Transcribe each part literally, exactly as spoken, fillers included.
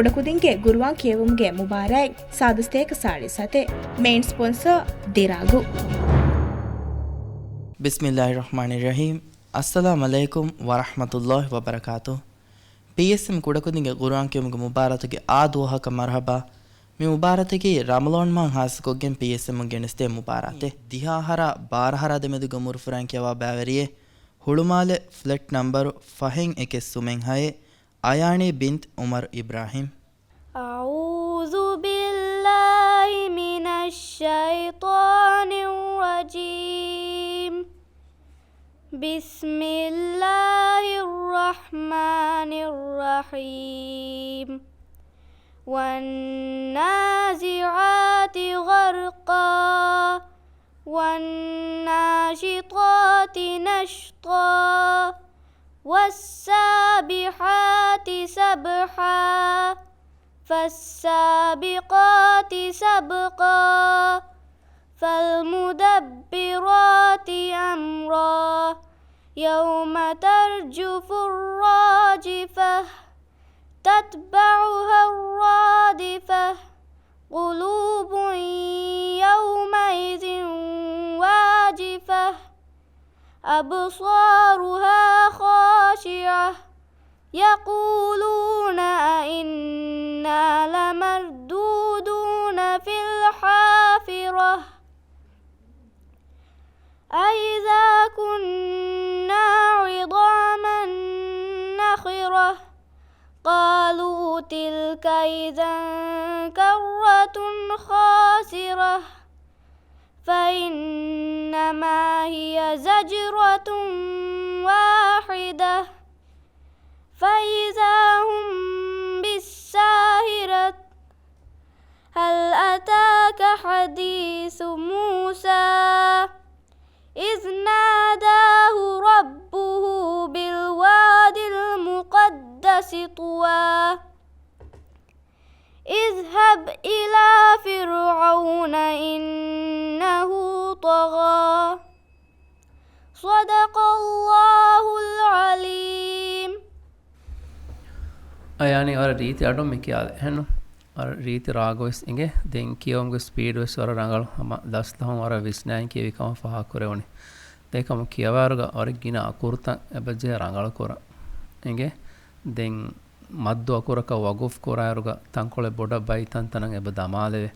ކުޑަކުދިންގެ ގުރުއާން ކިޔެވުމުގެ މުބާރާތް ސާދަ ސަތޭކަ ސާޅީސް ސަތޭކަ. މެއިން ސްޕޮންސަރ ދިރާގު. ބިސްމިއްލާހި ރަޙްމާނި ރަޙީމް. އައްސަލާމް ޢަލައިކުމް ވަރަޙްމަތުﷲި ވަބަރަކާތު. ޕީއެސްއެމް ކުޑަކުދިންގެ ގުރުއާން ކިޔުމުގެ މުބާރާތުގެ އާ ދުވަހަކަށް މަރުޙަބާ. މި މުބާރާތަކީ ރަމަޟާން މަހަށް ހާއްސަކޮށްގެން ޕީއެސްއެމް ގެނެސްދޭ މުބާރާތެއް. ދިހަ އަހަރާ ބާރަ އަހަރާ ދެމެދުގެ އުމުރުފުރާން ކިޔަވާ ބައިވެރިއެއް. ހުޅުމާލެ ފްލެޓް ނަންބަރު ފަހެއް އެކެއް ސުމެއް ހައެއް. އަޔާނީ ބިންތް އުމަރު އިބްރާހިމް. أعوذ بالله من الشيطان الرجيم. بسم الله الرحمن الرحيم. والنازعات غرقا. والناشطات نشطا. والسابحات سبحا. فالسابقات سبقا. فالمدبرات أمرا. يوم ترجف الراجفة. تتبعها الرادفة. قلوب يومئذ واجفة. أبصارها خاشعة. يقولون أئنا لمردودون في الحافرة. أإذا كنا عظاما نخرة. قالوا تلك إذا كرة خاسرة. فإنما هي زجرة واحدة. فإذا هم بالساهرة. هل أتاك حديث موسى. إذ ناداه ربه بالواد المقدس طوى. اذهب إلى فرعون إنه طغى. صدق الله العظيم. އަޔާނީ ވަރަށް ރީތި އަޑުން މި ކިޔާލެ. އެހެންނު؟ ވަރަށް ރީތި ރާގުވެސް އިނގޭ. ދެން ކިޔެވުމުގެ ސްޕީޑްވެސް ވަރަށް ރަނގަޅު. ހަމަ ދަސްލަހުން ވަރަށް ވިސްނާއިން ކިޔެވި ކަމަށް ފާހަގަކުރެވުނީ. ދެން ކަމު ކިޔަވާއިރުގަ ވަރަށް ގިނަ އަކުރުތައް އެބަޖެހޭ ރަނގަޅުކުރަން. އިނގޭ؟ ދެން މައްދު އަކުރަކަށް ވަގުފް ކުރާއިރުގަ ތަންކޮޅެއް ބޮޑަށް ބައި ތަންތަނަށް އެބަ ދަމާލެވޭ.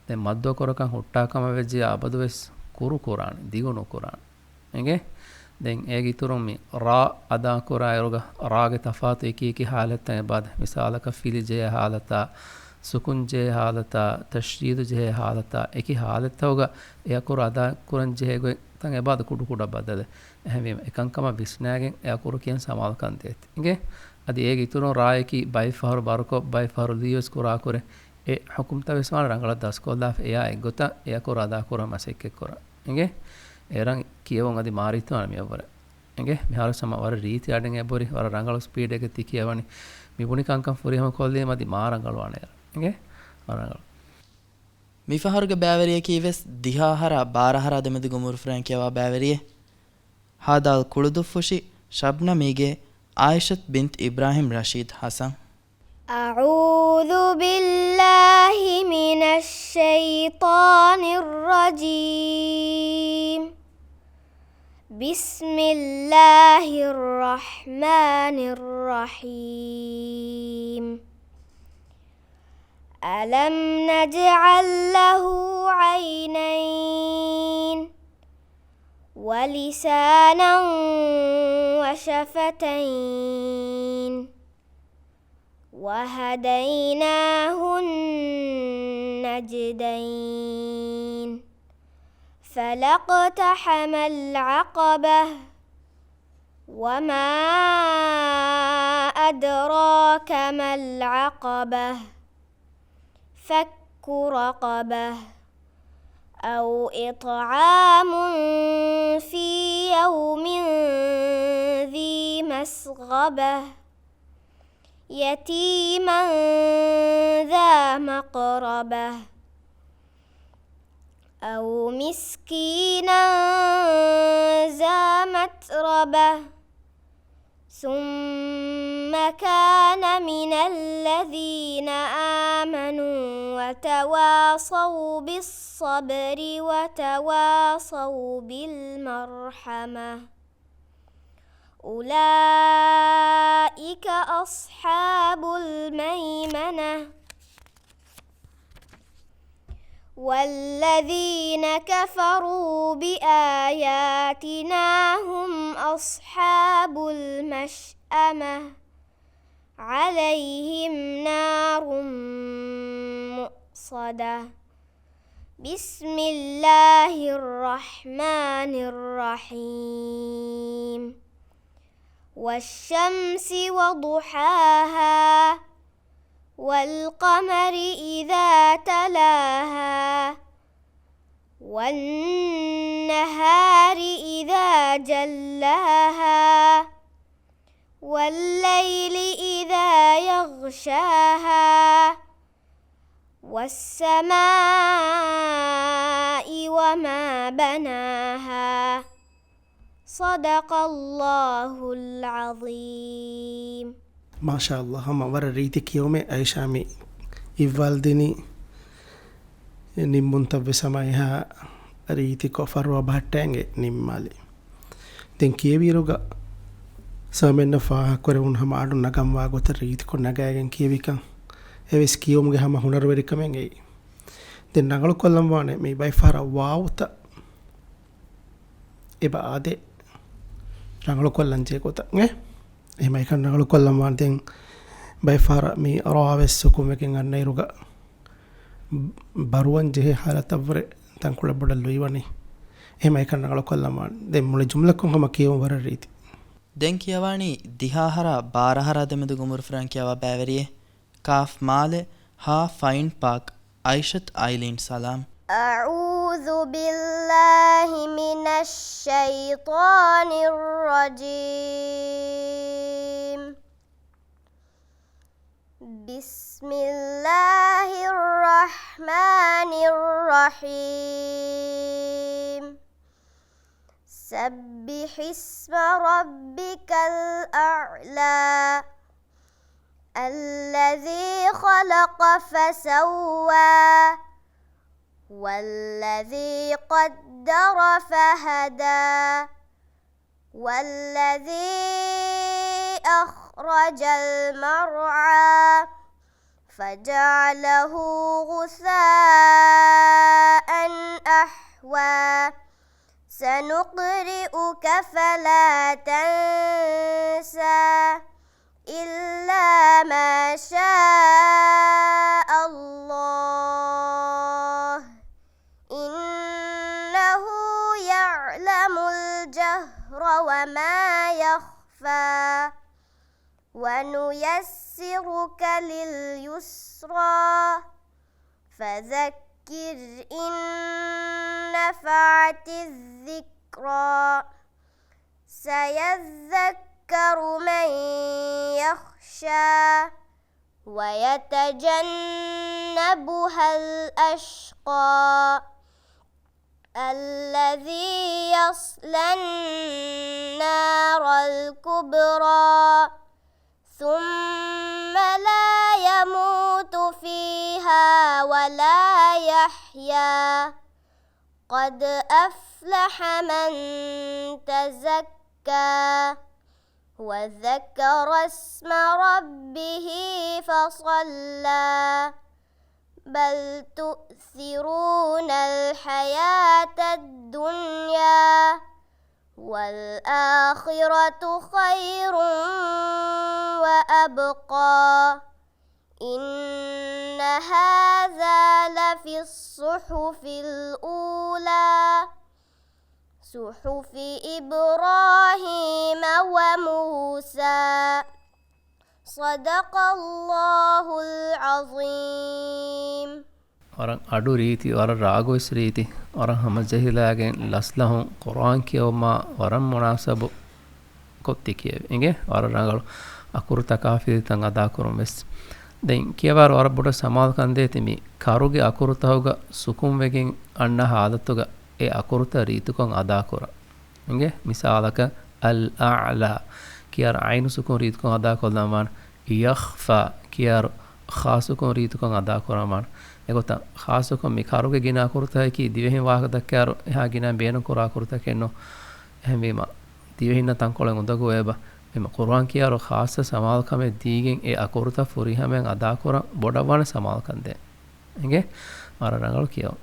ދެން މައްދު އަކުރަކަށް ހުއްޓާ ކަމަށް ވެއްޖެޔާ އަބަދުވެސް ކުރު ކުރާނެ، ދިގު ނުކުރާނެ. އެނގޭ؟ ދެން އޭގެ އިތުރުން މި ރާ އަދާކުރާއިރުގަ ރާގެ ތަފާތު އެކި އެކި ހާލަތްތައް އެބަ ދޭ. މިސާލަކަށް ފިލި ޖެހޭ ހާލަތާ، ސުކުން ޖެހޭ ހާލަތާ، ތަޝްދީދު ޖެހޭ ހާލަތާ، އެކި ހާލަތްތަކުގަ އެ އަކުރު އަދާކުރަން ޖެހޭ ގޮތްތައް އެބަ ދޭ ކުޑަކުޑަ ބަދަލެއް. އެހެންވީމަ އެކަންކަމަށް ވިސްނާގެން އެ އަކުރު ކިޔަން ސަމާލުކަން ދޭތި. އިނގޭ؟ އަދި އޭގެ އިތުރުން ރާއަކީ ބައެއް ފަހަރު ބަރުކޮށް، ބައެއް ފަހަރު ލީވެސް ކުރާކުރެ، އެ ޙުކުމްތައް ވެސް ވާނެ ރަނގަޅަށް ދަސްކޮށްލާފަ އެއާ އެއްގޮތަށް އެ އަކުރު އަދާކުރަން މަސައްކަތްކުރަން. އިނގޭ؟ އޭރަން ކިޔެވުން އަދި މާރީތިވާނެ މިއަށްވުރެ. އިނގޭ؟ މިހާރު ހަމަ ވަރަށް ރީތި އަޑެއް އެބުރި، ވަރަށް ރަނގަޅު ސްޕީޑެއްގަ ތި ކިޔަވަނީ. މި ބުނި ކަންކަން ފުރިހަމަކޮށްލީމަ އަދި މާ ރަނގަޅުވާނެ އޭރަށް. އިނގޭ؟ ވަރަށް ރަނގަޅު. މިފަހަރުގެ ބައިވެރިޔަކީ ވެސް ދިހަ އަހަރާ ބާރަ އަހަރާ ދެމެދުގެ އުމުރުފުރާން ކިޔަވާ ބައިވެރިއެއް. ހދ. ކުޅުދުއްފުށި ޝަބްނަމީގެ އާއިޝަތު ބިންތު އިބްރާހިމް ރަޝީދު ޙަސަން. أعوذ بالله من الشيطان الرجيم. بسم الله الرحمن الرحيم. ألم نجعل له عينين ولسانا وشفتين وهديناه النجدين فلا اقتحم العقبة وما أدراك ما العقبة فك رقبة أو إطعام في يوم ذي مسغبة يتيما ذا مقربة أو مسكينا ذا متربة ثم كان من الذين آمنوا وتواصوا بالصبر وتواصوا بالمرحمة. أولئك أصحاب الميمنة. والذين كفروا بآياتنا هم أصحاب المشأمة. عليهم نار مؤصدة. بسم الله الرحمن الرحيم. والشمس وضحاها. والقمر إذا تلاها. والنهار إذا جلاها. والليل إذا يغشاها. والسماء وما بناها. صدق الله العظيم. މާޝާﷲ، ހަމަ ވަރަށް ރީތި ކިޔެވުމެއް އައިޝާ މި އިއްވާލް ދިނީ. ނިންމުންތައްވެސް ހަމަ އެހާ ރީތިކޮށް ފަރުވާ ބަހައްޓައިގެން ނިންމާލި. ދެން ކިޔެވިއިރުގަ ސަމެންނަށް ފާހަގަކުރެވުނު ހަމަ އަޑު ނަގަންވާ ގޮތަށް ރީތިކޮށް ނަގައިގެން ކިޔެވިކަން އެވެސް ކިޔެވުމުގެ ހަމަ ހުނަރުވެރިކަމެއް އެއީ. ދެން ރަނގަޅުކޮށްލަންވާނެ މި ބައެއް ފަހަރަށް ވާވުތައް އެބަ އާދޭ ރަނގަޅުކޮށްލަން ޖެހޭ ގޮތަށް އެ. އެހެމަ އެކަން ރަނގަޅުކޮށްލަން ވާން ދެން ބައެއް ފަހަރަށް މި ރާވެސް ސުކުންވެގެން އަންނައިރުގަ ބަރުވަން ޖެހޭ ހާލަތަށްވުރެ ތަންކޮޅެއް ބޮޑަށް ލުއިވަނީ. އެހެމަ އެކަން ރަނގަޅުކޮށްލަން ވާން. ދެން މުޅި ޖުމްލަކޮށް ހަމަ ކިޔެވުން ވަރަށް ރީތި. ދެން ކިޔަވާނީ ދިހަ އަހަރާ ބާރަ އަހަރާ ދެމެދު ގުމުރުފުރާން ކިޔަވާ ބައިވެރިއެއް. ކާފް މާލެ، ހާ ފައިން ޕާކް، އައިޝަތް އައިލީން ސަލާމް. أعوذ بالله من الشيطان الرجيم. بسم الله الرحمن الرحيم. سبح اسم ربك الأعلى. الذي خلق فسوى. والذي قدر فهدى. والذي أخرج المرعى. فجعله غثاء أحوى. سنقرئك فلا تنسى. إلا ما شاء الله. إنه يعلم الجهر وما يخفى. ونيسرك لليسرى. فذكر إن نفعت الذكرى. سيذكر من يخشى. ويتجنبها الأشقى. الذي يصلى النار الكبرى. ثم لا يموت فيها ولا يحيا. قد أفلح من تزكى. وذكر اسم ربه فصلى. بل تؤثرون الحياة الدنيا. والآخرة خير وأبقى. إن هذا لفي الصحف الأولى. صحف إبراهيم وموسى. صدق الله العظيم. ވަރަށް އަޑު ރީތި، ވަރަށް ރާގުވެސް ރީތި، ވަރަށް ހަމަޖެހިލާގެން ލަސްލަހުން ޤުރްއާން ކިޔެވުމާ ވަރަށް މުނާސަބު ކޮށް ތި ކިޔެވި. އިނގޭ ވަރަށް ރަނގަޅު އަކުރުތަކާ ފިލިތައް އަދާކުރުން ވެސް. ދެން ކިޔަވާއިރު ވަރަށް ބޮޑަށް ސަމާލުކަން ދޭތި މި ކަރުގެ އަކުރުތަކުގަ ސުކުންވެގެން އަންނަ ހާލަތުގަ އެ އަކުރުތައް ރީތިކޮށް އަދާކުރަން. އިނގޭ މިސާލަކަށް އަލްއަޢްލާ ކި ކިޔާރު އައިނު ސުކުން ރީތިކޮށް އަދާކޮށްލަން ވާނެ. ޔަޚްފާ ކިޔާރު ޚާއްސުކޮށް ރީތިކޮށް އަދާކުރަން ވާނެ. އެގޮތަށް ޚާއްސުކޮށް މި ކަރުގެ ގިނަ އަކުރުތަކަކީ ދިވެހިން ވާހަކަ ދައްކާއިރު އެހާ ގިނަ ބޭނުން ކުރާ އަކުރުތަކެއް ނޫން. އެހެންވީމަ، ދިވެހިންނަށް ތަންކޮޅެއް އުނދަގޫވޭބަ. އެހެންވީމަ، ޤުރުއާން ކިޔާރު ޚާއްޞަ ސަމާލުކަމެއް ދީގެން އެ އަކުރުތައް ފުރިހަމައިން އަދާކުރަން ބޮޑަށް ވާނެ ސަމާލުކަން ދޭން. އިނގޭ؟ ވަރަށް ރަނގަޅު ކިޔަވަން.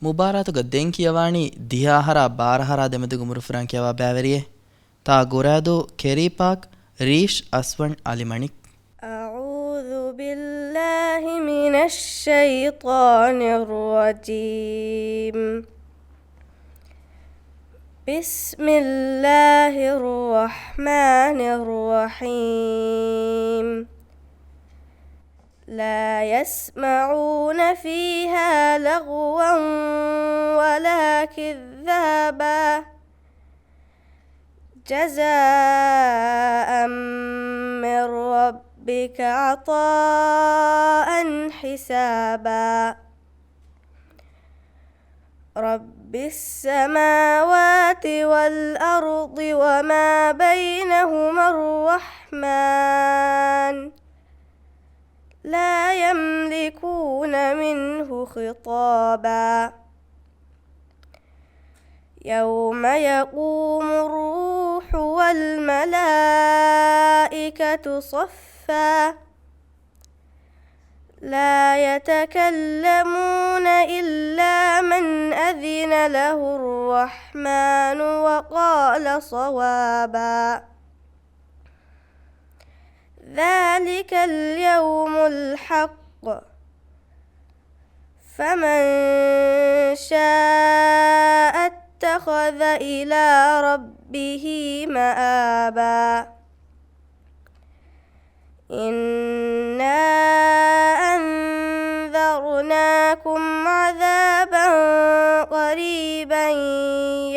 މުބާރާތުގަ ދެން ކިޔަވާނީ ދިހަ އަހަރާ ބާރަ އަހަރާ ދެމެދުގެ އުމުރު ފުރާން ކިޔަވާ ބައިވެރިއެއް. ތާ ގުރާދޫ ކެރީ ޕާކް ރީޝް އަސްވަން އަލިމަނިކް. أعوذ بالله من الشيطان الرجيم. بسم الله الرحمن الرحيم. لا يسمعون فيها لغوا ولا كذابا. جزاء من ربك عطاء حسابا. رب السماوات والأرض وما بينهما الرحمن. لا يملكون منه خطابا. يوم يقوم الروح والملائكة صفا. لا يتكلمون إلا من أذن له الرحمن وقال صوابا. ذلك اليوم الحق. فمن شاء اتخذ إلى ربه مآبا. إنا أنذرناكم عذابا قريبا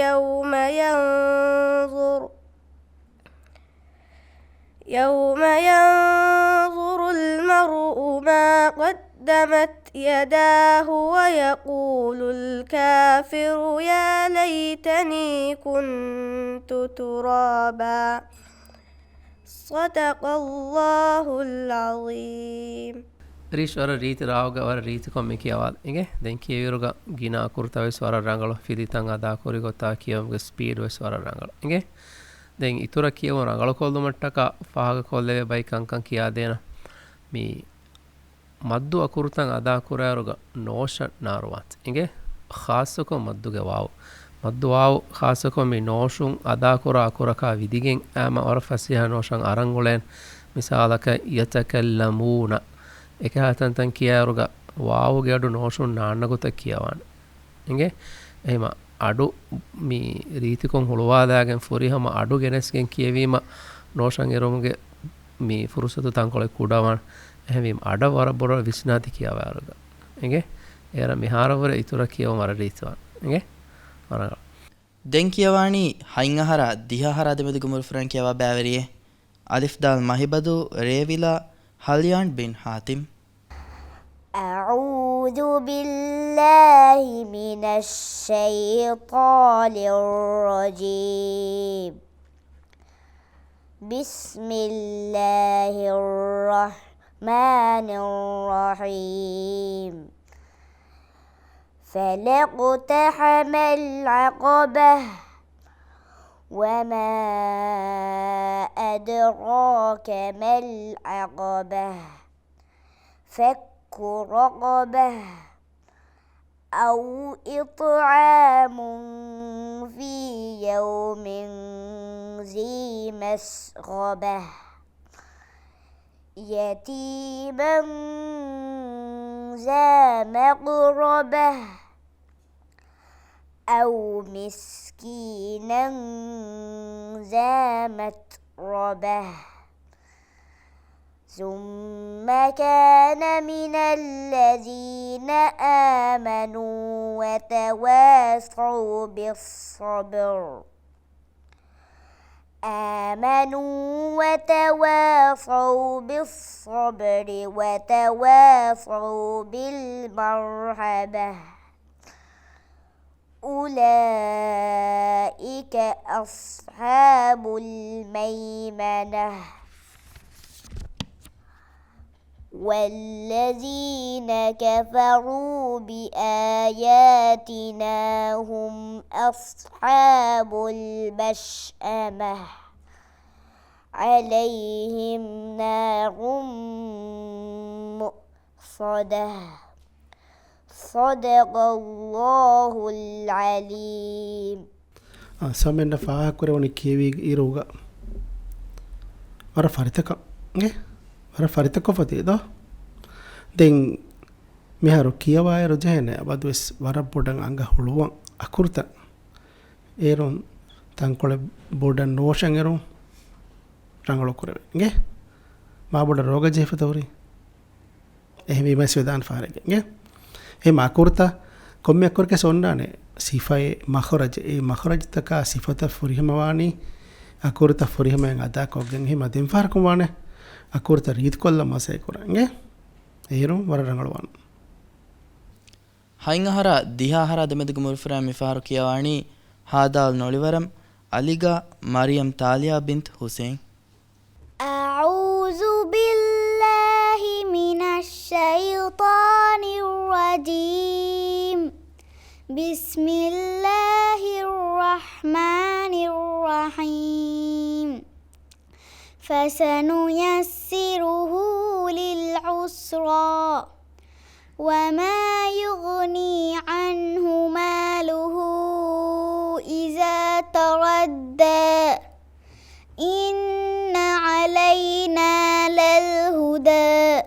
يوم ينظر يوم ينظر المرء ما قدمت يداه ويقول الكافر يا ليتني كنت ترابا. صدق الله العظيم. ރީޝް ވަރަށް ރީތި ރާވުގަ ވަރަށް ރީތިކޮށް މި ކިޔަވާލި. އިނގޭ؟ ދެން ކިޔެވިއިރުގަ ގިނަ އަކުރުތައް ވެސް ވަރަށް ރަނގަޅު. ފިލިތައް އަދާކުރި ގޮތާ ކިޔެވުމުގެ ސްޕީޑް ވެސް ވަރަށް ރަނގަޅު. އިނގޭ؟ ދެން އިތުރަށް ކިޔެވުން ރަނގަޅުކޮށްލުމަށްޓަކާ ފާހަގަކޮށްލެވޭ ބައި ކަންކަން ކިޔާދޭނަން. މި މައްދު އަކުރުތައް އަދާކުރާއިރުގަ ނޯޝަން ނާރުވާން. އިނގޭ؟ ޚާއްޞަކޮށް މައްދުގެ ވާވު. މައްދު ވާވު ޚާއްޞަކޮށް މި ނޯޝުން އަދާކުރާ އަކުރަކާ ވިދިގެން އައިމަ ވަރަށް ފަސޭހަ ނޯޝަން އަރަން އުޅޭން. މިސާލަކަށް، يتكلمون. އެކަހަ ތަންތަން ކިޔާއިރުގަ ވާވުގެ އަޑު ނޯޝުން ނާންނަ ގޮތަށް ކިޔަވާނެ. އިނގޭ؟ އެހެމަ އަޑު މި ރީތިކޮށް ހުޅުވާލާގެން ފުރިހަމަ އަޑު ގެނެސްގެން ކިޔެވީމަ ނޯޝަން އެރުމުގެ މި ފުރުސަތު ތަންކޮޅެއް ކުޑަވާން. އެހެންވީމަ އަޑަށް ވަރަށް ބޮޑަށް ވިސްނާތި ކިޔަވާއިރުގަ. އިނގޭ؟ އޭރަށް މިހާރަށްވުރެ އިތުރަށް ކިޔެވުން ވަރަށް ރީތިވާން. އިނގޭ؟ ވަރަށް ރަނގަޅު. ދެން ކިޔަވާނީ ހަތް އަހަރާ ދިހަ އަހަރާ ދެމެދުގެ އުމުރު ފުރާން ކިޔަވާ ބައިވެރިއެއް. އަލިފް ދާލް މަހިބަދޫ ރޭވިލާ ހަލްޔާން ބިން ހާތިމް. أعوذ بالله من الشيطان الرجيم. بسم الله الرحمن الرحيم. فلا اقتحم العقبة. وما أدراك ما العقبة. فك رقبة. أو إطعام في يوم ذي مسغبة. يتيما ذا مقربة. أو مسكينا ذا متربة. ثم كان من الذين آمنوا وتواصوا بالصبر. آمنوا وتواصوا بالصبر وتواصوا بالمرحمة. أولئك أصحاب الميمنة. والذين كفروا بآياتنا هم أصحاب المشأمة. عليهم نار مؤصدة. صدق الله العظيم. އާ، ސަމެންނަށް ފާހަގަކުރެވުނީ ކިޔެވި އިރުގަ ވަރަށް ފަރިތަކަށް، އެ؟ ވަރަށް ފަރިތަކޮށްފަ ތި ދޯ؟ ދެން މިހާރު ކިޔަވާއިރު ޖެހޭނެ އަބަދުވެސް ވަރަށް ބޮޑަށް އަނގަ ހުޅުވަން އަކުރުތައް. އޭރުން ތަންކޮޅެއް ބޮޑަށް ނޯށަން އެރުން ރަނގަޅު ކުރެވޭ. އިނގޭ؟ މާ ބޮޑަށް ރޯގަ ޖެހިފަތަ ހުރީ؟ އެހެންވީމަސް ވެދާނެ ފަހަރެއްގެ. އިނގޭ؟ އެހެން އަކުރުތައް ކޮންމެ އަކުރެކެސް އޮންނާނެ ސިފައެއް މަޚްރަޖެއް. އެ މަޚްރަޖުތަކާ ސިފަތައް ފުރިހަމަވާނީ އަކުރުތައް ފުރިހަމައިން އަދާކޮށްގެން. އެހެންމަ ދެން ފަހަރަކުން ވާނެ އަކުރުތައް ރީތިކޮށްލަން މަސައްކަތް ކުރަން. އިނގޭ؟ އޭރުން ވަރަށް ރަނގަޅުވާނެ. ހަތް އަހަރާ ދިހަ އަހަރާ ދެމެދުގެ މުރުފުރާން މިފަހަރު ކިޔަވާނީ ހާދާލް ނޮޅިވަރަމް އަލިގާ މަރިޔަމް ތާލިޔާ ބިންތު ހުސެއިން. أعوذ بالله من الشيطان الرجيم. بسم الله الرحمن الرحيم. فسنيسره للعسرى. وما يغني عنه ماله إذا تردى. إن علينا للهدى.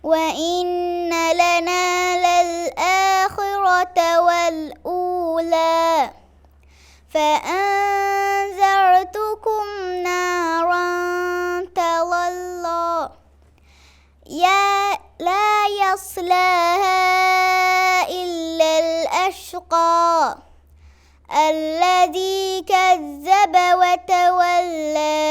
وإن لنا للآخرة والأولى. فأنذرتكم نارا تلظى. يا لا يصلاها إلا الأشقى. الذي كذب وتولى.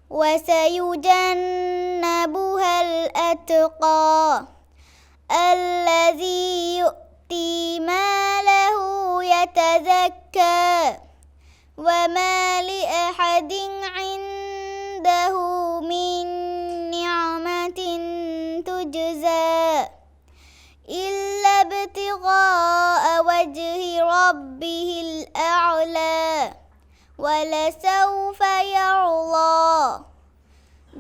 وسيجنبها الأتقى. الذي يؤتي ماله يتزكى. وما لأحد عنده من نعمة تجزى. إلا ابتغاء وجه ربه الأعلى. ولسوف يرضى.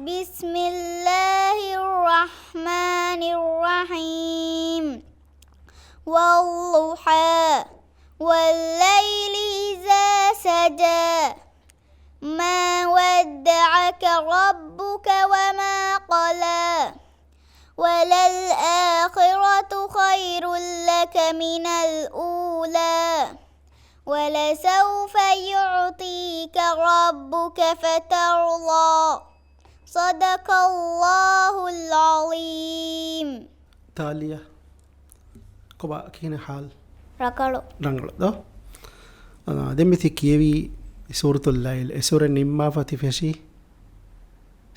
بسم الله الرحمن الرحيم. والضحى. والليل إذا سجى. ما ودعك ربك وما قلى. وللآخرة خير لك من الأولى. ولسوف يعطيك ربك فترضى. صدق الله العظيم. ތާލިޔާ، ކޮބާ ކިހިނެއް ހާލު؟ ރަނގަޅު. ރަނގަޅު ދޯ؟ އާ، ދެން މިތި ކިޔެވީ ސޫރަތުލް ލައިލް. އެ ސޫރަ ނިންމާފަ ތި ފެށީ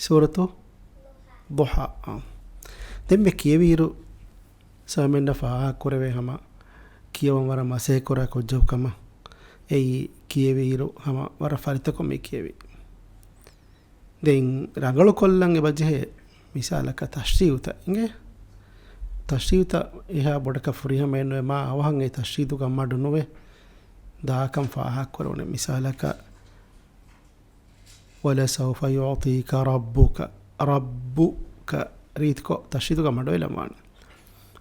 ސޫރަތު ޟުޙާ. އާ. ދެން މި ކިޔެވިއިރު ސަމެންނަށް ފާހަގަކުރެވޭ ހަމަ ކިޔަވަން ވަރަށް މަސައްކަތް ކުރާ ކުއްޖަކު ކަމަށް. އެއީ ކިޔެވިއިރު ހަމަ ވަރަށް ފަރިތަކުން މި ކިޔެވި. ދެން ރަނގަޅުކޮށްލަން އެބަޖެހޭ މިސާލަކަށް ތަޝްރީހުތައް އިނގޭ. ތަޝްރީހުތައް އެހާ ބޮޑަކަށް ފުރިހަމައެއް ނުވޭ، މާ އަވަހަށް އެ ތަޝްރީހުގަ މަޑު ނުވެ ދާކަން ފާހަގަކުރެވުނެ. މިސާލަކަށް، وَلَسَوْفَ يُعْطِيكَ رَبُّكَ، ރައްބުކަ ރީތިކޮށް ތަޝްދީދުގަ މަޑުވެލަން ވާނެ.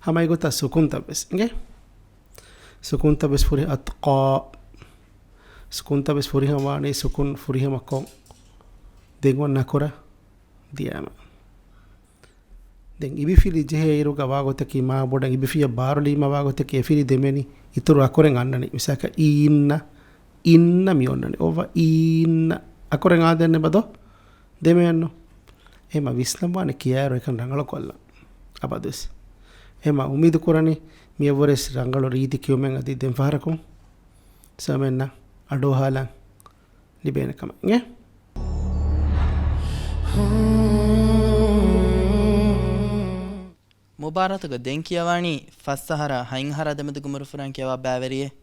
ހަމަ އެގޮތަށް ސުކުންތައް ވެސް އިނގޭ. ސުކުންތައް ވެސް ފުރި، އަތްޤާ. ސުކުންތައް ވެސް ފުރިހަމަ ވާނީ، ސުކުން ފުރިހަމަކޮށް ދެން އޮން ނަކުރަ ދިޔާމަ. ދެން އިބިފިލި ޖެހޭ އިރުގަ ވާގޮތަކީ، މާ ބޮޑަށް އިބިފިޔަށް ބާރުލީމަ ވާގޮތަކީ، އެފިލި ދެމެނި އިތުރު އަކުރެއް އަންނަނީ. މިސާލަކަށް އީންނަ، އިންނަ މި އޮންނަނީ. އޮއްވަ އީންނަ. އަކުރެއް އާދެން އެބަ ދޯ؟ ދެމެއެއްނު. އެހެމަ ވިސްނަންވާނެ ކިޔާއިރު އެކަން ރަނގަޅުކޮށްލަން. އަބަދުވެސް. އެހެމަ އުއްމީދު ކުރަނީ މިއަށްވުރެސް ރަނގަޅު ރީތި ކިޔުމެއް އަދި ދެން ފަހަރަކުން ސަމެންނަށް އަޑުއަހާލަން ލިބޭނެ ކަމަށް. އިނގޭ؟ މުބާރާތުގަ ދެން ކިޔަވާނީ ފަސް އަހަރާ ހަތް އަހަރާ ދެމެދުގެ މުރުފުރާން ކިޔަވާ ބައިވެރިއެއް.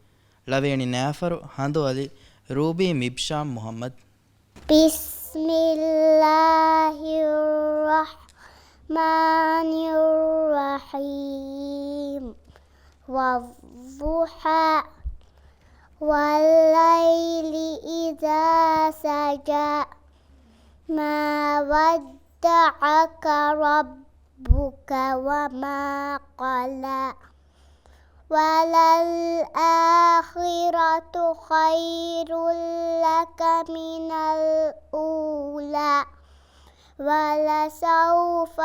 ޅަވިޔަނި ނައިފަރު ހަނދުއަލި ރޫބީ މިބްޝާމް މުޙައްމަދު. بسم الله الرحمن الرحيم. والضحى. والليل إذا سجى. ما ودعك ربك وما قلى. وللآخرة خير لك من الأولى. ولسوف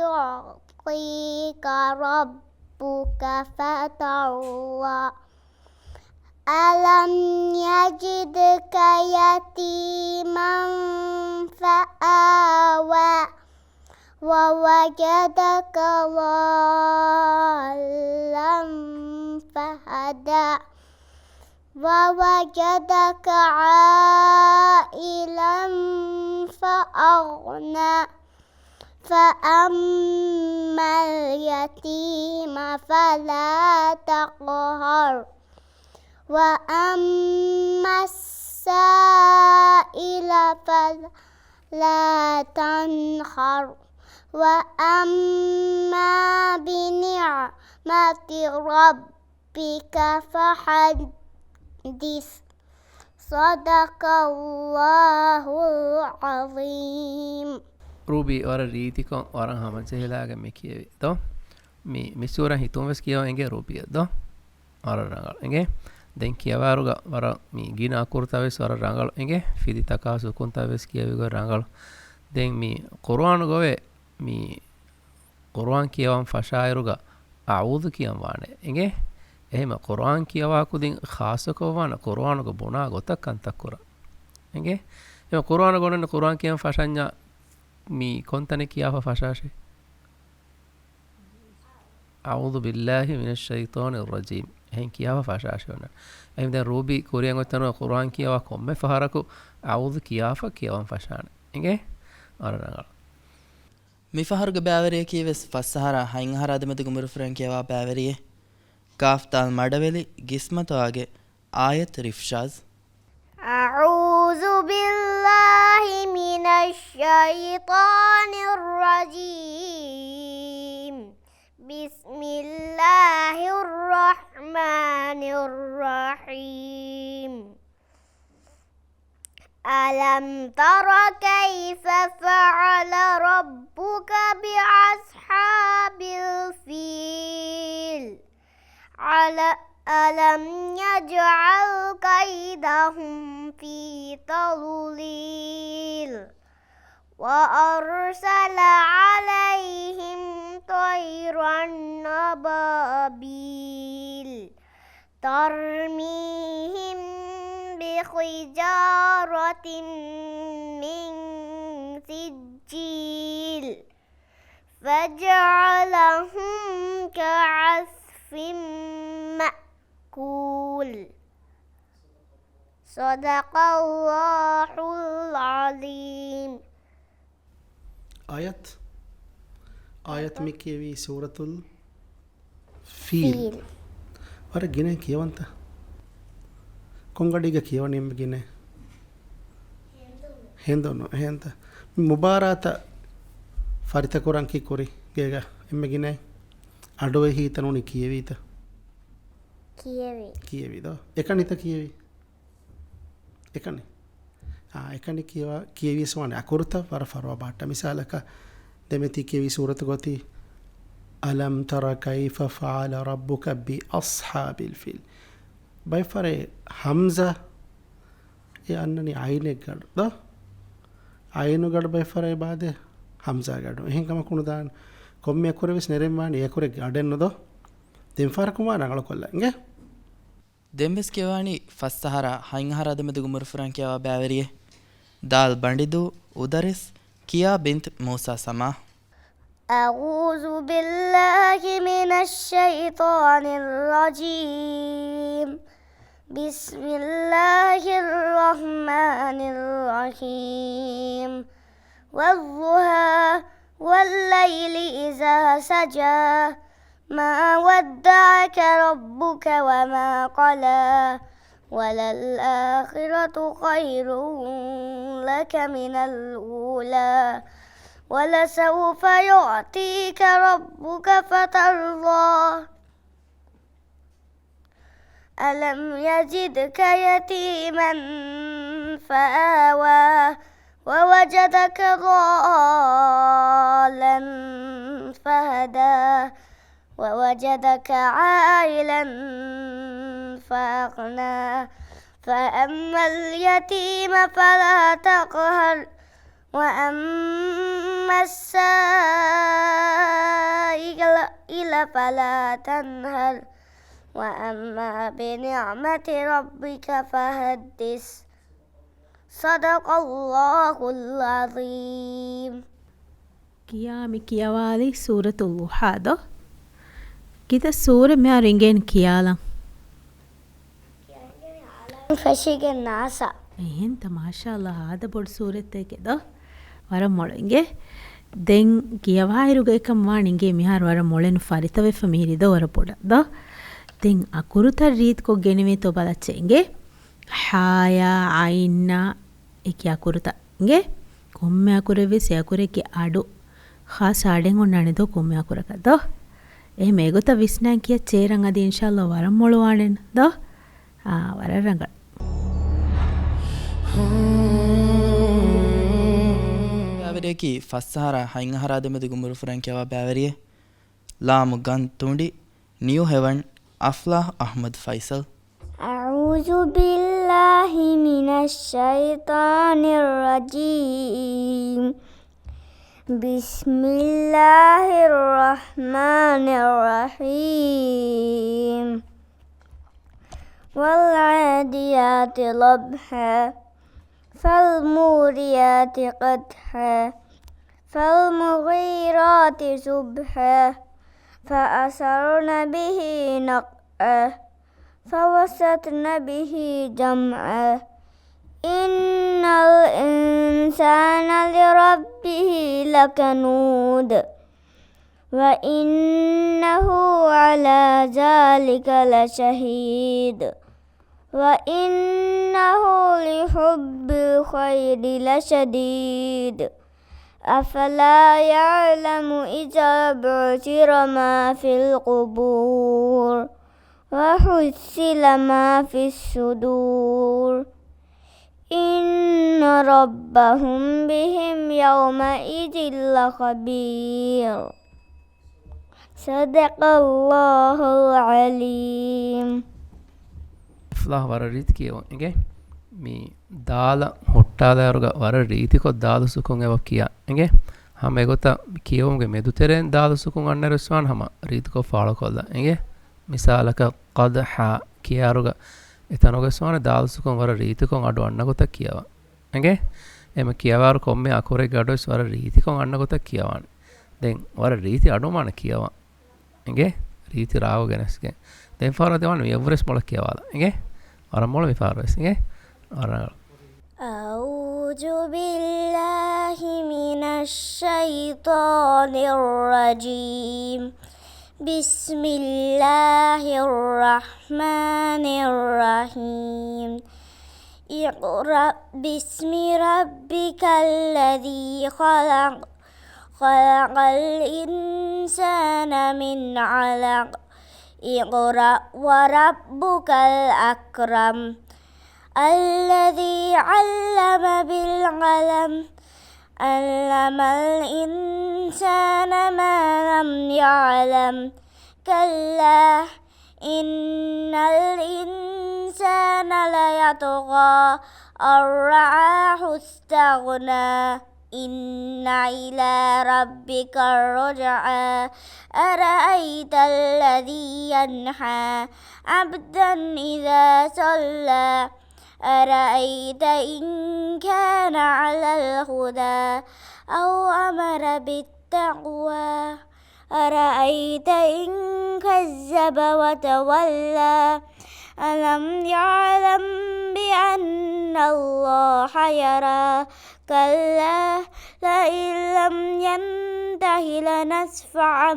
يعطيك ربك فترضى. ألم يجدك يتيما فآوى. ووجدك ضالا فهدى. ووجدك عائلا فأغنى. فأما اليتيم فلا تقهر. وأما السائل فلا تنهر. وأما بنعمة ربك فحدث. صدق الله العظيم. ރޫބީ ވަރަށް ރީތިކޮށް، ވަރަށް ހަމަޖެހިލާގެން މި ކިޔެވި ދޯ؟ މި، މި ސޫރަ ހިތުން ވެސް ކިޔަވަން އެނގޭ ރޫބީއަށް ދޯ؟ ވަރަށް ރަނގަޅު އެނގޭ. ދެން ކިޔަވާއިރުގަ ވަރަށް މި ގިނަ އަކުރުތައް ވެސް ވަރަށް ރަނގަޅު އެނގޭ. ފިލިތަކާ ސުކުންތައް ވެސް ކިޔެވިގޮތް ރަނގަޅު. ދެން މި ޤުރުއާނުގަ އޮވޭ މި ޤުރުއާން ކިޔަވަން ފަށާއިރުގަ އަޢޫޛު ކިޔަން ވާނެ އެނގޭ. އެހެންމަ ޤުރުއާން ކިޔަވާ ކުދިން ޚާއްޞަކޮށްވާނެ ޤުރުއާނުގަ ބުނާ ގޮތަށް ކަންތައް ކުރަން އެނގޭ. އެހެންމަ ޤުރުއާނުގަ އޮންނަނީ ޤުރުއާން ކިޔަން ފަށަންޏާ މި ކޮންތަނެއް ކިޔާފަ ފަށާށޭ؟ أعوذ بالله من الشيطان الرجيم. އެހެން ކިޔާފަ ފަށާށޭ އޮންނަނީ. އެހެން ދެން ރޫބީ ކުރިއަށް އޮތް ތަނުގަ ޤުރުއާން ކިޔަވާ ކޮންމެ ފަހަރަކު އަޢޫޛު ކިޔާފަ ކިޔަވަން ފަށާނެ އެނގޭ. ވަރަށް ރަނގަޅު. މިފަހަރުގެ ބައިވެރިޔަކީ ވެސް ފަސްއަހަރާ ހަތްއަހަރާ ދެމެދުގެ އުމުރުފުރިން ކިޔަވާ ބައިވެރިއެއް. ކާފް ދާލް މަޑަވެލި ގިސްމަތާގެ އާޔަތް ރިފްޝާޒް. أعوذ بالله من الشيطان الرجيم. بسم الله الرحمن الرحيم. ألم تر كيف فعل ربك بأصحاب الفيل؟ على-، ألم يجعل كيدهم في تضليل؟ وأرسل عليهم طيرا أبابيل ترميهم بحجارة من سجيل فجعلهم كعصف مأكول. صدق الله العظيم. އާޔަތް، އާޔަތް މި ކިޔެވީ ސޫރަތުލް ފީލް. ފީލް. ވަރަށް ގިނަ ކިޔަވަންތަ؟ ކޮން ގަޑީގަ ކިޔަވަނީ އެންމެ ގިނަ؟ ހެނދުނު، އެހެންތަ؟ މި މުބާރާތަށް ފަރިތަކުރަން ކީ ކުރި ގޭގަ އެންމެ ގިނަ؟ އަޑުއެހީތަ ނޫނީ ކިޔެވީތަ؟ ކިޔެވި. ކިޔެވިދޯ؟ އެކަނިތަ ކިޔެވީ؟ އެކަނި. އާ، އެކަނި ކިޔަވާ، ކިޔެވިޔަސް ވާނެ އަކުރުތައް ވަރަށް ފަރުވާ ބާއްޓަ. މިސާލަކަށް، ދެމެތި ކިޔެވި ސޫރަތުގަ އޮތީ، ألم تر كيف فعل ربك بأصحاب الفيل. ބައެއް ފަހަރެއް ހަމްޒާ އެ އަންނަނީ އައިނެއްގަޑު ދޯ؟ އައިނުގަޑު ބައެއް ފަހަރެއް އެބައާދޭ ހަމްޒާގަޑު. އެހެން ކަމަކު ނުދާނެ. ކޮންމެ އަކުރެއް ވެސް ނެރެން ވާނީ އެ އަކުރެއްގެ އަޑެއްނު ދޯ؟ ދެން ފަހަރަކު މާ ރަނގަޅުކޮށްލަ އިނގޭ. ދެން ވެސް ކިޔަވާނީ ފަސްއަހަރާ ހަތްއަހަރާ ދެމެދުގެ އުމުރުފުރިން ކިޔަވާ ބައިވެރިއެއް. ދާލް ބަނޑިދޫ، އުދަރިސް، ކިޔާ ބިންތު މޫސާ ސަމާ. أعوذ بالله من الشيطان الرجيم. بسم الله الرحمن الرحيم. والضحى، والليل إذا سجى، ما ودعك ربك وما قلى، وللآخرة خير لك من الأولى، ولسوف يعطيك ربك فترضى. ألم يجدك يتيما فآوى، ووجدك ضالا فهدى، ووجدك عائلا فأغنى، فأما اليتيم فلا تقهر، وأما السائل فلا تنهر، وأما بنعمة ربك فحدث. صدق الله العظيم. ކިޔާ މި ކިޔަވާލީ ސޫރަތު ޟުޙާ ދޯ؟ ކިތައް ސޫރަ މިހާރު އިނގޭން ކިޔާލަން؟ ފެށިގެން ނާސާ. އެހެންތަ، މާޝާﷲ، ހާދަ ބޮޑު ސޫރަތެކޭ ދޯ؟ ވަރަށް މޮޅު އިނގޭ. ދެން ކިޔަވާއިރުގަ އެކަން ވާން އިނގޭ މިހާރު ވަރަށް މޮޅެން ފަރިތަވެފަ މިހިރީ ދޯ ވަރަށް ބޮޑަށް ދޯ؟ ދެން އަކުރުތައް ރީތިކޮށް ގެނެވޭތޯ ބަލައްޗޭ އިނގޭ. ހާޔާ، އައިންނާ އެކި އަކުރުތައް އިނގޭ. ކޮންމެ އަކުރެއްވެސް އެ އަކުރެއްގެ އަޑު ޚާއްޞަ އަޑެއް އޮންނާނެ ދޯ ކޮންމެ އަކުރަކަށް ދޯ؟ އެހެން އެގޮތަށް ވިސްނާން ކިޔައްޗޭ ރަނގަ އަދި އިންޝާﷲ ވަރަށް މޮޅުވާނެ ދޯ؟ އާ، ވަރަށް ރަނގަޅު. ބައިވެރިޔަކީ ފަސް އަހަރާ ހަތް އަހަރާ ދެމެދުގެ އުމުރު ފުރަން ކިޔަވާ ބައިވެރިއެއް. ލާމު ގަން ތުނޑި، ނިއު ހެވަން، އަފްލާހް އަޙްމަދު ފައިސަލް. أعوذ بالله من الشيطان الرجيم. بسم الله الرحمن الرحيم. والعاديات ضبحا، فالموريات قدحا، فالمغيرات صبحا، فأثرن به نقعا، فوسطن به جمعا، إن الإنسان لربه لكنود، وإنه على ذلك لشهيد، وإنه لحب الخير لشديد، أفلا يعلم إذا بعثر ما في القبور، وحصل ما في الصدور، إن ربهم بهم يومئذ لخبير. صدق الله العظيم. އަފްލާހް ވަރަށް ރީތި ކިޔެވުން އިނގޭ. މި ދާލަށް ހުއްޓާލާއިރުގަ ވަރަށް ރީތިކޮށް ދާލު ސުކުން އެބަ ކިޔާ އިނގޭ. ހަމަ އެގޮތަށް މި ކިޔެވުމުގެ މެދުތެރެއިން ދާލު ސުކުން އަންނައިރު ވެސް ވާނެ ހަމަ ރީތިކޮށް ފާޅުކޮށްލާ އިނގޭ. މިސާލަކަށް ޤަދްޙާ ކިޔާއިރުގަ އެތަނުގަ ވެސް ވާނެ ދާލު ސުކުން ވަރަށް ރީތިކޮށް އަޑު އަންނަ ގޮތަށް ކިޔަވާ. އެނގޭ؟ އެހެން ކިޔަވާއިރު ކޮންމެ އަކުރެއްގެ އަޑުވެސް ވަރަށް ރީތިކޮށް އަންނަ ގޮތަށް ކިޔަވާނެ. ދެން ވަރަށް ރީތި އަޑު މާނަ ކިޔަވާ. އެނގޭ؟ ރީތި ރާގު ގެނެސްގެން. ދެން ފާރަށް ދެވާނެ މި އެއްވުރެސް މޮޅަށް ކިޔަވާލާ. އެނގޭ؟ ވަރަށް މޮޅު މި ފާރުވެސް. އެނގޭ؟ ވަރަށް ރަނގަޅު. أعوذ بالله من الشيطان الرجيم. بسم الله الرحمن الرحيم. اقرأ باسم ربك الذي خلق. خلق الإنسان من علق. اقرأ وربك الأكرم. الذي علم بالقلم. علم الإنسان ما لم يعلم. كلا إن الإنسان ليطغى أن رآه استغنى. إن إلى ربك الرجعى. أرأيت الذي ينهى عبدا إذا صلى. أرأيت إن كان على الهدى أو أمر بالتقوى. أرأيت إن كذب وتولى. ألم يعلم بأن الله يرى. كلا لئن لم ينته وانته لنسفعا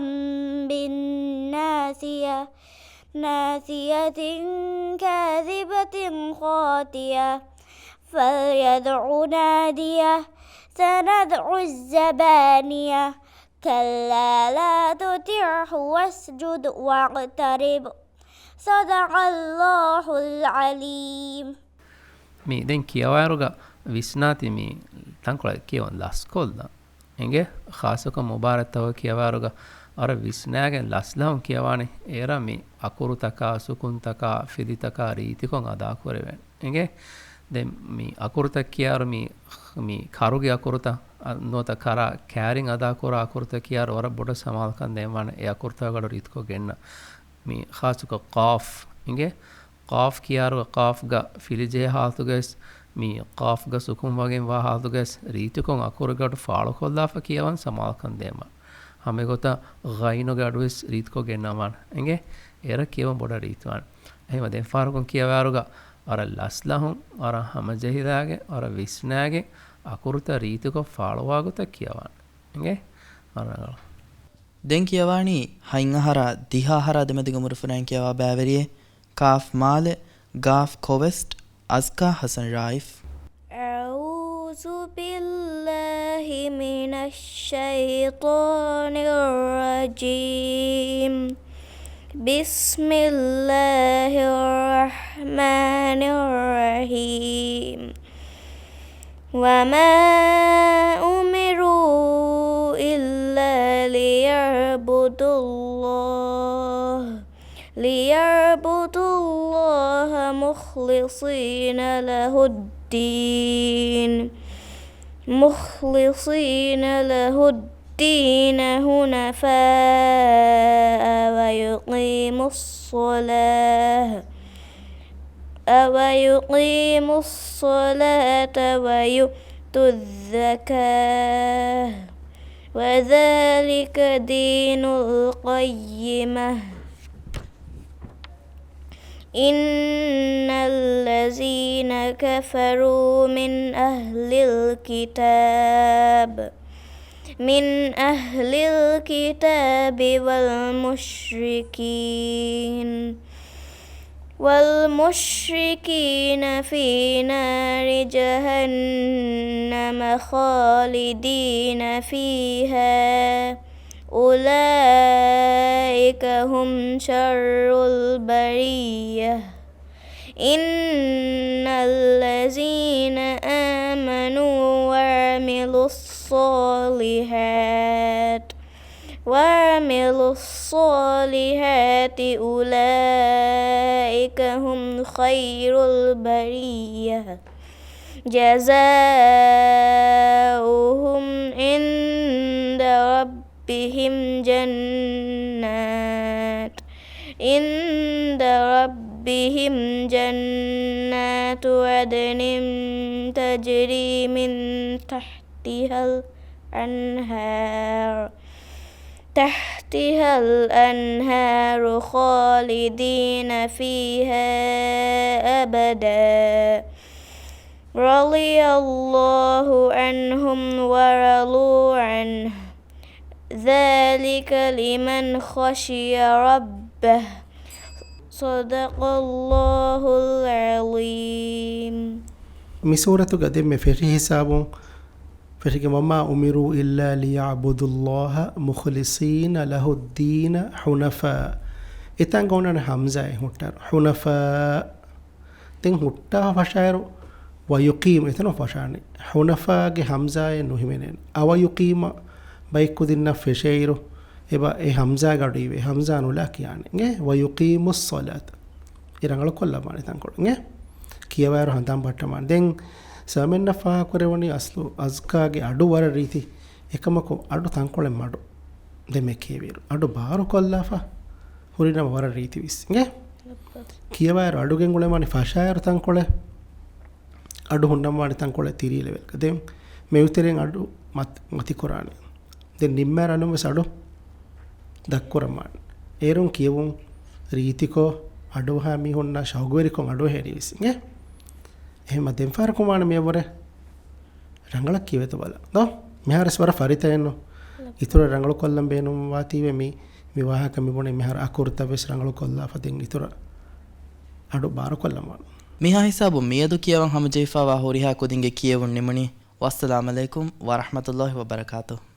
بالناصية، ناصية كاذبة خاطئة، فليدع ناديه، سندع الزبانية، كلا لا تطعه واسجد واقترب. صدق الله العظيم. މި ދެން ކިޔަވާއިރުގަ ވިސްނާތި މި ތަންކޮޅެއް ކިޔަވަން ލަސްކޮށްލަން. އެނގޭ؟ ޚާއްޞަކޮށް މުބާރާތްތަކުގެ ކިޔަވާއިރުގަ ވަރަށް ވިސްނާގެން ލަސްލަހުން ކިޔަވާނެ. އޭރަށް މި އަކުރުތަކާ، ސުކުންތަކާ، ފިލިތަކާ ރީތިކޮށް އަދާކުރެވޭނެ. އެނގޭ؟ ދެން މި އަކުރުތައް ކިޔާއިރު މި، މި ކަރުގެ އަކުރުތައް، އަ، ނުވަތަ ކަރާ ކައިރިން އަދާކުރާ އަކުރުތައް ކިޔާއިރު ވަރަށް ބޮޑަށް ސަމާލުކަން ދޭންވާނެ އެ އަކުރުތަކުގެ ގަޑު ރީތިކޮށް ގެންނަ. މި ޚާއްޞަކޮށް ޤާފް އިނގޭ. ޤާފް ކިޔާއިރުގަ ޤާފްގަ ފިލިޖެހޭ ހާލަތުގައިވެސް، މި ޤާފްގަ ސުކުންވެގެންވާ ހާލަތުގައިވެސް ރީތިކޮށް އަކުރުގެ ގަޑު ފާޅުކޮށްލާފަ ކިޔަވަން ސަމާލުކަން ދޭންވާނެ. ހަމައެގޮތަށް ޣައިނުގެ ގަޑުވެސް ރީތިކޮށް ގެންނަންވާނެ. އެނގޭ؟ އޭރަށް ކިޔަވަން ބޮޑަށް ރީތިވާނެ. އެހެންވެ ދެން ފަހަރަކުން ކިޔަވާއިރުގަ ވަރަށް ލަސްލަހުން، ވަރަށް ހަމަޖެހިލާގެން، ވަރަށް ވިސްނާގެން އަކުރުތައް ރީތިކޮށް ފާޅުވާ ގޮތަށް ކިޔަވާނެ. އެނގޭ؟ ވަރަށް ރަނގަޅު. ދެން ކިޔަވާނީ ހަތް އަހަރާ ދިހަ އަހަރާ ދެމެދުގެ އުމުރުފުރާން ކިޔަވާ ބައިވެރިއެއް، ޤާފް މާލެ، ޤާފް ކޮވެސްޓް، އަޒްކާ ޙަސަން ރައިފް. أعوذ بالله من الشيطان الرجيم. بسم الله الرحمن الرحيم. وما أمروا إلا ليعبدوا الله، ليعبدوا الله مخلصين له الدين، مخلصين له الدين حنفاء ويقيموا الصلاة، ويقيموا الصلاة ويؤتوا الزكاة، وذلك دين القيمة. إن الذين كفروا من أهل الكتاب، من أهل الكتاب والمشركين، والمشركين في نار جهنم خالدين فيها، أولئك هم شر البرية. إن الذين آمنوا وعملوا الصالحات، وعملوا الصالحات أولئك هم خير البرية. جزاؤهم عند ربهم جنات، عند ربهم جنات عدن تجري من تحتها الأنهار، تحتها الأنهار خالدين فيها أبدا. رضي الله عنهم ورضوا عنه، ذلك لمن خشي ربه. صدق الله العظيم. މި ސޫރަތުގަ ދެންމެ ފެށި ހިސާބުން ފެށިގެން، وما أمروا إلا ليعبدوا الله مخلصين له الدين حنفاء. އެތަން ގޮނޑަން ހަމްޒާއެއް ހުއްޓާ. ޙުނަފާ. ދެން ހުއްޓާ ފަށާއިރު ވަޔުޤީމް އެތަނުން ފަށާނެ. ޙުނަފާގެ ހަމްޒާއެއް ނުހިމެނޭނެ. އަވަޔުޤީމަ ބައެއް ކުދިންނަށް ފެށޭއިރު، އެބަ އެ ހަމްޒާ ގަޑު އިވޭ. ހަމްޒާ ނުލާ ކިޔާނެ. އިނގޭ؟ ވަޔުޤީމުއްޞަލާތަ. އެ ރަނގަޅު ކޮށްލައްވާނެ ތަންކޮޅެއް. އިނގޭ؟ ކިޔަވާއިރު ހަނދާން ބައްޓަމާނެ. ދެން ސަމެންނަށް ފާހަގަކުރެވުނީ އަސްލު އަޒްކާގެ އަޑު ވަރަށް ރީތި. އެކަމަކު އަޑު ތަންކޮޅެއް މަޑު. ދެން މެ ކިޔެވިއިރު އަޑު ބާރުކޮށްލާފަ ހުރިނަމަ ވަރަށް ރީތިވީސް. އިނގޭ؟ ކިޔަވާއިރު އަޑު ގެންގުޅެވުނީ ފަށާއިރު ތަންކޮޅެއް. އަޑު ހުންނަންވާނެ ތަންކޮޅެއް ތިރީ ލެވެލްގަ. ދެން މެވިތެރެއިން އަޑު މަތި، މަތިކުރާނެ. ދެން ނިންމާއިރު އަންނަން ވެސް އަޑު ދަށްކުރަމާނެ. އޭރުން ކިޔެވުން ރީތިކޮށް، އަޑުއަހާ މީހުންނާ ޝައުގުވެރިކޮށް އަޑުއެހޭނީވެސް. އިނގޭ؟ އެހެންމަ ދެން ފަހަރަކު ވާނެ މިއަށްވުރެ ރަނގަޅަށް ކިޔެވޭތޯ ބަލަން. ދޯ؟ މިހާރުވެސް ވަރަށް ފަރިތައެއްނު. އިތުރަށް ރަނގަޅުކޮށްލަން ބޭނުންވާތީވެ މި، މި ވާހަކަ މި ބުނެ މިހާރު އަކުރުތައް ވެސް ރަނގަޅުކޮށްލާފަ ދެން އިތުރަށް އަޑު ބާރުކޮށްލަންވާނެ. މިހާ ހިސާބުން މިއަދު ކިޔަވަން ހަމަޖެހިފައިވާ ހުރިހާ ކުދިންގެ ކިޔެވުން ނިމުނީ. ވައްސަލާމް ޢަލައިކުމް ވަރަޙްމަތުﷲި ވަބަރަކާތުހު.